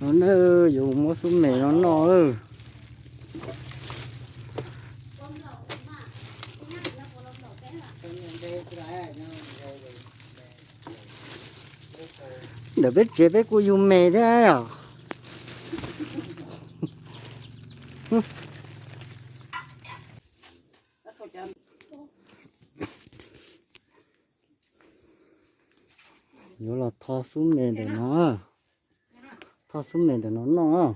No na, yuav muab xub me no noj lawm. Ntawm peb tsev peb kuj yug me thiab os. Yuav los tho xub me ntawm no, tho xub me ntawm no noj.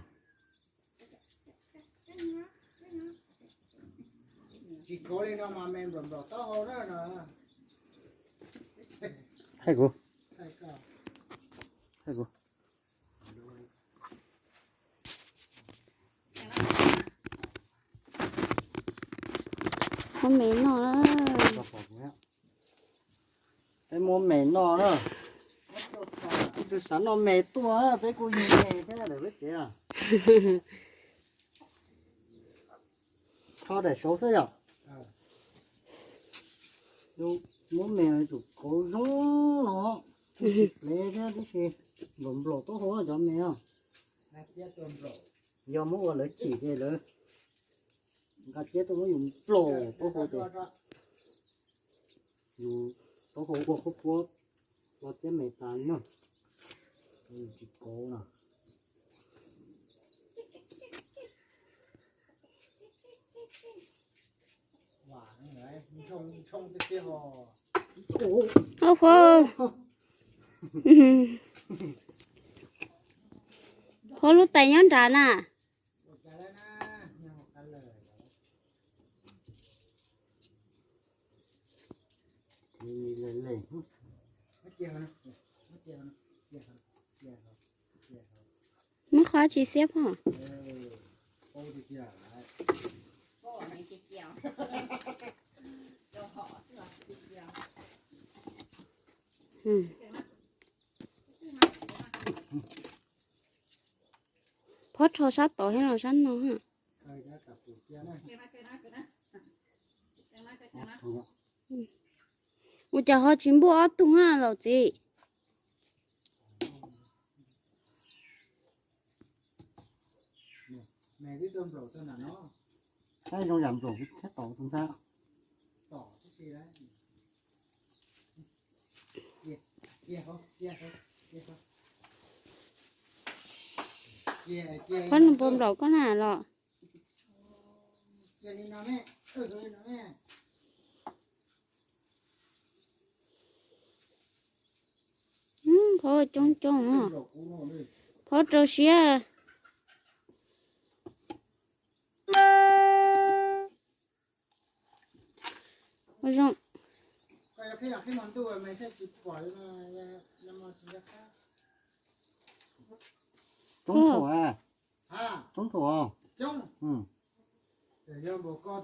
Hais kuv, hais kuv. Muab me noj na. Peb muab me noj na. Ib tug xav noj me tuaj, peb kuj yug me thiab lawm peb tsev. Tho daim saud xwb yom. Muab me tsum kauv zoo no, tsis plev thiab tib si, nplaum nplaum taub hau cov me os. Yog muab ua lawv chim ces lawv nqa ciab tuaj muab yus nplaum taub hau ces yus taub hau ua qhuav qhuav los ciab me tas li na. Tsis kauv na. Ua, phob lub tais nyob nrad na. Muab qhov tsis xiab phob. Phob rho sab tod thiab los sab no. Ua cas ho tsis npuaj ob tug na laus txiv? Zoo yam nplaum thiab tom tus ntxhab. Phob nws puas nplaum koj na los? Phob coob coob, phob rau siab. Zoo.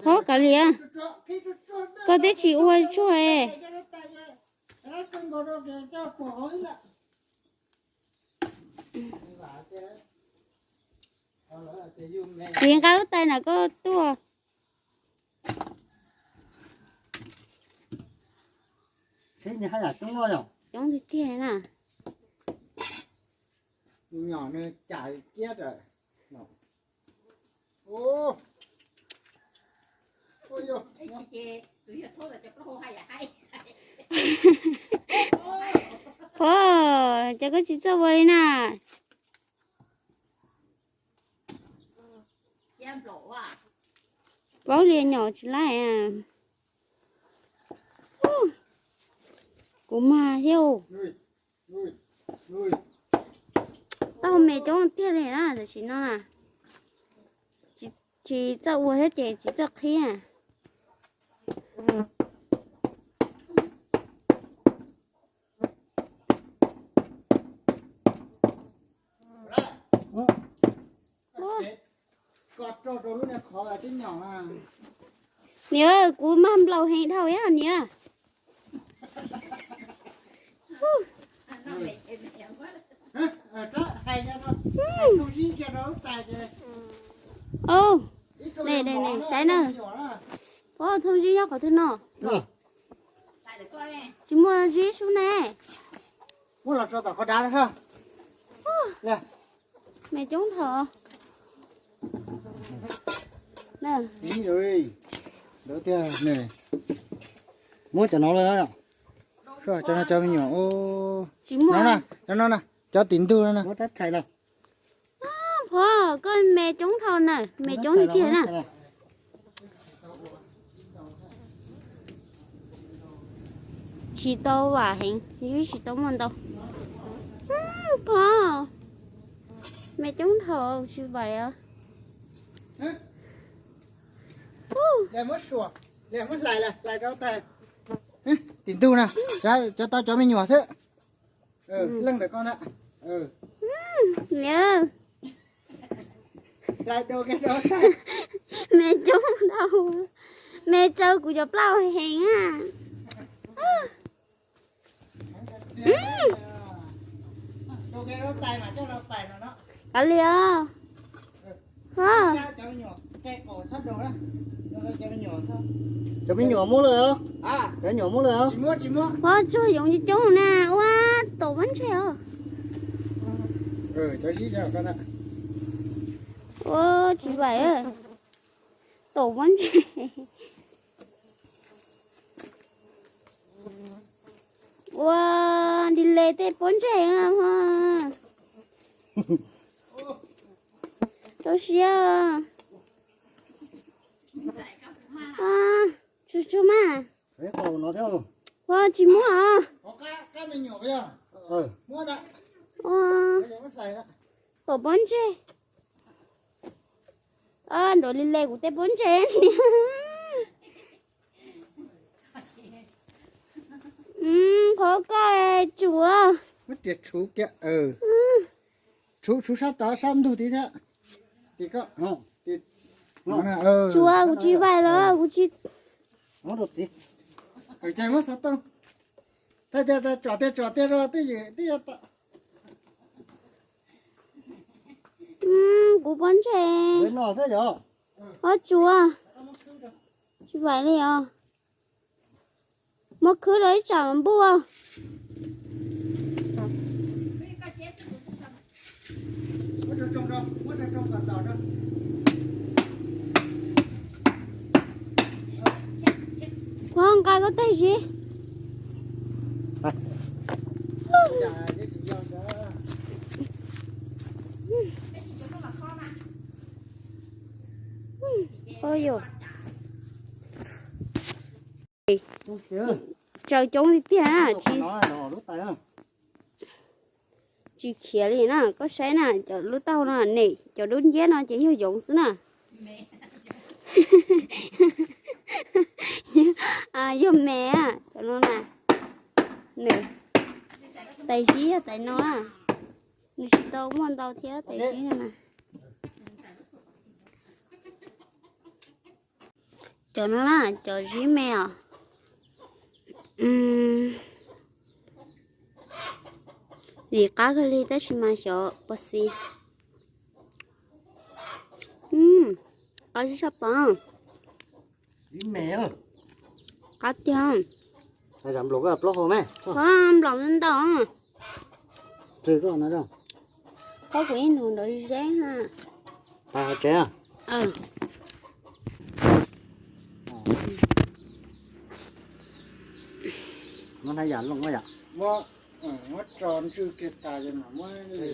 Phob kav liam, koj twb tsis ua tsuag es. Txiv nqa lub tais na koj tuaj. Coob tiag tiag na. Phob, cas koj tsis txawj ua li na? Paub li nyom tsis laij. Kuv mag thiab. Tau me coob tiag li na tam sim no na. Tsis txawj ua thiab ces tsis txawj qhib. Niam, kuv mag nplaum heev dhau ib niam. Saib na, pab thoob zib nyob qhov twg no? Tsis muaj zib sub ne. Tso tom qhov dav no. Me coob dhau. Ntawd tiag, muab cov no lawm. Cov no cov me nyuam, tsis muaj no, cov tim ntug no na, muab rab txhais los. Phov, koj me coob dhau na, me coob li tiag na. Tsis tau vam heev, tsis tau muaj ntau. Phov, me coob dhau tsis vam os. Tim ntug na, cov tau cov me nyuam xwb. Leej ntawm koj ntag. Me coob dhau, me tsawv kuv cov plaub heev a. Kav liam os. Cov me nyuam muab lawm os. Cov me nyuam muab lawm os. Ua tsuag yoov coob na, ua tom pob ntseg os. Ua tsis vam, tom pob ntseg. Ua li le tej pob ntseg. Rau siab. Tsuag tsuag mas. Ua tsis muaj os. Tom pob ntseg. Nrov li le kuv tej pob ntseg. Qhov koj tsuav. Tsuav, tsuav sab tod sab ntug tid thiab. Tsuav kuv tsis vaim los kuv tsis. Muab rau tid. Txhais tias tsom tiag tsom tiag rau twb ywm twb yuav tau. Kuv pob ntseg. Ob tsuav. Tsis vaim li os. Muab khwb rau ib tsam npuj. Kuv nqa koj tej ziv. Tsaws coob li tiag na, tsis, tsis khiav li na. Koj saib na, cov lub taub hau no nem, cov dub nciab no ces yog yoov xwb na. Yog me, cov no na, nws tais zib yog tais no na, nws tsis tau muaj ntau thiab tais zib no na. Cov no na, cov zib me os. Lim qab kawg li tab sis mas xyov puas xis. Qab zib sab plaws. Qab tiag. Qab nplaum ntau. Qab kuv ib nus nrov zeb ha.